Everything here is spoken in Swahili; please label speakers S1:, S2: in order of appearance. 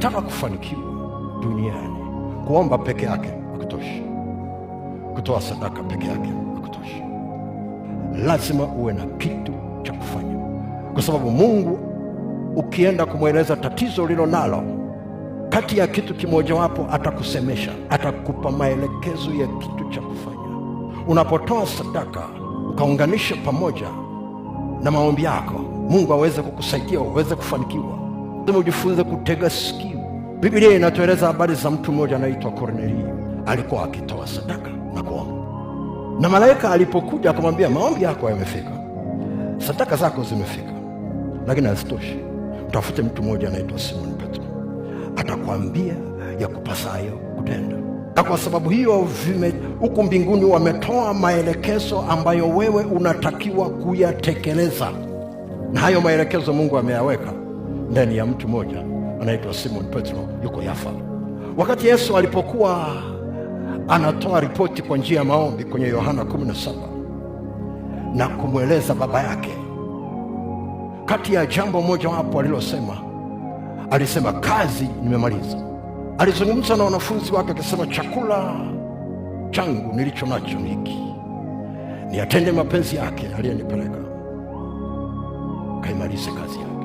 S1: Ukitaka kufanikiwa duniani, kuomba peke yake hakutoshi, kutoa sadaka peke yake hakutoshi. Lazima uwe na kitu cha kufanya, kwa sababu Mungu ukienda kumweleza tatizo lilo nalo, kati ya kitu kimojawapo atakusemesha, atakupa maelekezo ya kitu cha kufanya. Unapotoa sadaka ukaunganisha pamoja na maombi yako, Mungu aweze kukusaidia uweze kufanikiwa. Lazima ujifunze kutega sikio. Biblia inatueleza habari za mtu mmoja anaitwa Kornelio, alikuwa akitoa sadaka na kuomba, na malaika alipokuja akamwambia, maombi yako yamefika, sadaka zako zimefika, lakini hazitoshi. Mtafute mtu mmoja anaitwa Simon Petro, atakwambia ya kupasayo kutenda. Na kwa sababu hiyo huku mbinguni wametoa maelekezo ambayo wewe unatakiwa kuyatekeleza, na hayo maelekezo Mungu ameyaweka ndani ya mtu mmoja anaitwa Simon Petro, yuko Yafa. Wakati Yesu alipokuwa anatoa ripoti kwa njia ya maombi kwenye Yohana 17 na kumweleza baba yake, kati ya jambo mojawapo alilosema, alisema kazi nimemaliza. Alizungumza na wanafunzi wake akisema, chakula changu nilicho nacho ni hiki, niyatende mapenzi yake aliyenipeleka, kaimalize kazi yake.